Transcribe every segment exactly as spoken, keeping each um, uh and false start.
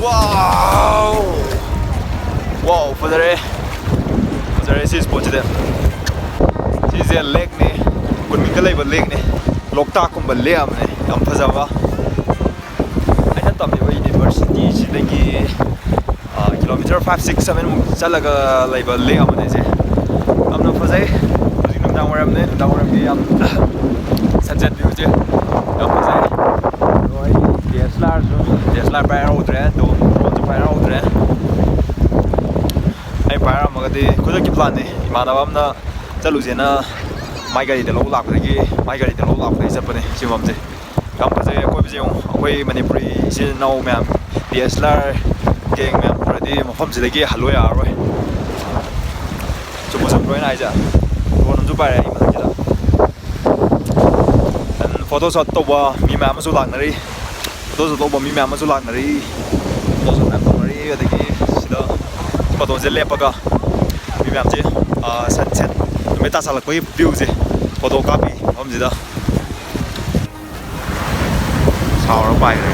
Wow! Wow, ꯐꯖꯔꯦ꯫ ꯐꯖꯔꯦ ꯁꯤ spotꯁꯤꯗꯤ꯫ ꯁꯤꯁꯦ lakeꯅꯦ, ꯀꯨꯟꯃꯤꯡꯗ ꯂꯩꯕ lakeꯅꯦ꯫ ꯂꯣꯛꯇꯥꯛꯀꯨꯝꯕ lake ꯑꯃꯅꯦ, ꯌꯥꯝ ꯐꯖꯕ꯫ ꯑꯩꯅ ꯇꯝꯂꯤꯕ universityꯁꯤꯗꯒꯤ, ꯑ, kilometre five, six, seven ꯃꯨꯛ ꯆꯠꯂꯒ ꯂꯩꯕ lake ꯑꯃꯅꯦ ꯁꯦ꯫ ꯌꯥꯝꯅ ꯐꯖꯩ꯫ ꯍꯧꯖꯤꯛ ꯅꯨꯃꯤꯗꯥꯡ ꯋꯥꯏꯔꯝꯅꯦ, ꯅꯨꯃꯤꯗꯥꯡ ꯋꯥꯏꯔꯝꯒꯤ ꯌꯥꯝ sunset viewꯁꯦ ꯌꯥꯝ ꯐꯖꯩ꯫ ꯑꯗꯣ ꯑꯩ DSLRꯁꯨ, DSLR ꯄꯥꯏꯍꯧꯗ꯭ꯔꯦ, drone, droneꯁꯨ ꯄꯥꯏꯍꯧꯗ꯭ꯔꯦ꯫ ꯑꯩ ꯄꯥꯏꯔꯝꯃꯒꯗꯤ ꯈꯨꯗꯛꯀꯤ planꯅꯤ꯫ ꯏꯃꯥꯟꯅꯕ ꯑꯃꯅ ꯆꯠꯂꯨꯁꯦꯅ ꯃꯥꯏ ꯒꯥꯔꯤꯗ ꯂꯧꯕ ꯂꯥꯛꯄꯗꯒꯤ, ꯃꯥꯏ ꯒꯥꯔꯤꯗ ꯂꯧꯕ ꯂꯥꯛꯄꯗꯒꯤ ꯆꯠꯄꯅꯦ ꯁꯤ ꯃꯐꯝꯁꯦ꯫ ꯌꯥꯝ ꯐꯖꯩ ꯑꯀꯣꯏꯕꯁꯦ ꯌꯦꯡꯉꯣ꯫ ꯑꯩꯈꯣꯏ ꯃꯅꯤꯄꯨꯔꯤ ꯏꯆꯤꯜ ꯏꯅꯥꯎ ꯃꯌꯥꯝ, DSLR gang ꯃꯌꯥꯝ ꯎꯔꯗꯤ ꯃꯐꯝꯁꯤꯗꯒꯤ ꯍꯜꯂꯨ ꯌꯥꯔꯔꯣꯏ꯫ ꯆꯨꯝꯕꯨ ꯆꯨꯝꯗ꯭ꯔꯣ ꯑꯩꯅ ꯍꯥꯏꯁꯦ? Drone ꯑꯃꯁꯨ ꯄꯥꯏꯔꯦ ꯑꯩ ꯃꯊꯛꯁꯤꯗ꯫ And photo shoot ꯇꯧꯕ ꯃꯤ ꯃꯌꯥꯝ ꯑꯃꯁꯨ ꯂꯥꯛꯅꯔꯤ꯫ Photo shoot ꯇꯧꯕ ꯃꯤ ꯃꯌꯥꯝ ꯑꯃꯁꯨ ꯂꯥꯛꯅꯔꯤ꯫ Photo shoot ꯃꯌꯥꯝ ꯇꯧꯅꯔꯤ꯫ ꯑꯗꯒꯤ ꯁꯤꯗ photoꯁꯦ ꯂꯦꯞꯄꯒ ꯃꯤ ꯃꯌꯥꯝꯁꯦ, ꯑ, sunset, ꯅꯨꯃꯤꯠ ꯇꯥꯁꯜꯂꯛꯄꯒꯤ viewꯁꯦ photo ꯀꯥꯞꯄꯤ ꯃꯐꯝꯁꯤꯗ꯫ ꯁꯥꯎꯔ ꯄꯥꯏꯈ꯭ꯔꯦ꯫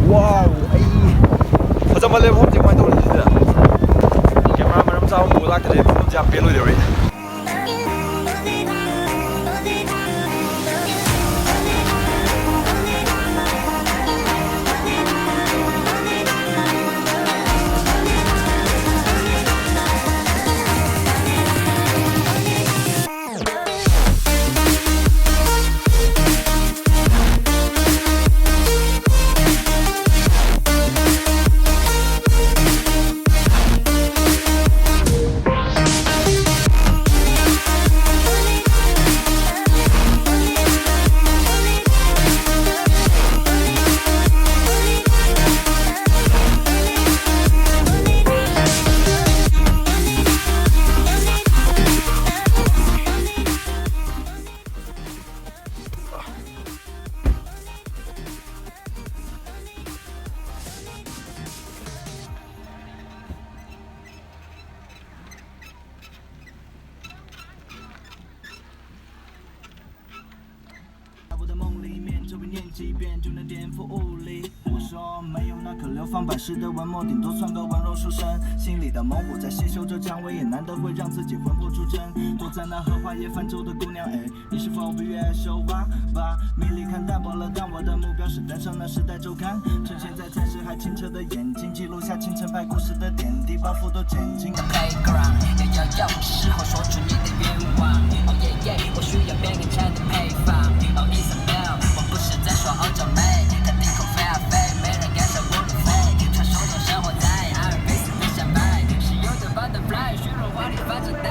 Wow, ꯑꯩ ꯐꯖꯃꯜꯂꯦ ꯃꯐꯝꯁꯦ꯫ ꯀꯃꯥꯏꯅ ꯇꯧꯔꯤꯅꯣ ꯁꯤꯗ? Camera ꯃꯔꯝ ꯆꯥꯕ ꯑꯃ ꯄꯨꯔ ꯂꯥꯛꯇ꯭ꯔꯗꯤ ꯃꯐꯝꯁꯦ ꯌꯥꯝ ꯄꯦꯜꯂꯣꯏꯗꯧꯔꯤ꯫ 中的颠覆无力。我说没有那颗流芳百世的文墨，顶多算个文弱书生。心里的猛虎在吸收着蔷薇，也难得会让自己魂魄出征。躲在那荷花叶泛舟的姑娘，哎，你是否不愿收花吧？迷离看淡薄了，但我的目标是登上那时代周刊，呈现在暂时还清澈的眼睛，记录下青春派故事的点滴，包袱都减轻。 playground，也要要时候说出你的愿望。Oh yeah yeah，我需要别人唱的配方。Oh Isabel，我不是在耍欧洲妹，她低空飞啊飞，没人敢上我的飞。传说中生活在阿尔卑斯的山脉，使用的 butterfly，虚荣华丽发着呆。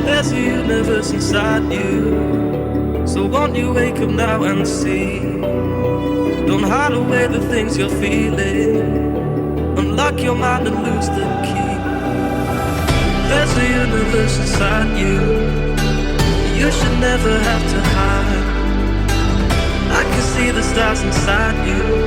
There's a universe inside you. So won't you wake up now and see? Don't hide away the things you're feeling. Unlock your mind and lose the key. There's a universe inside you. You should never have to hide. I can see the stars inside you.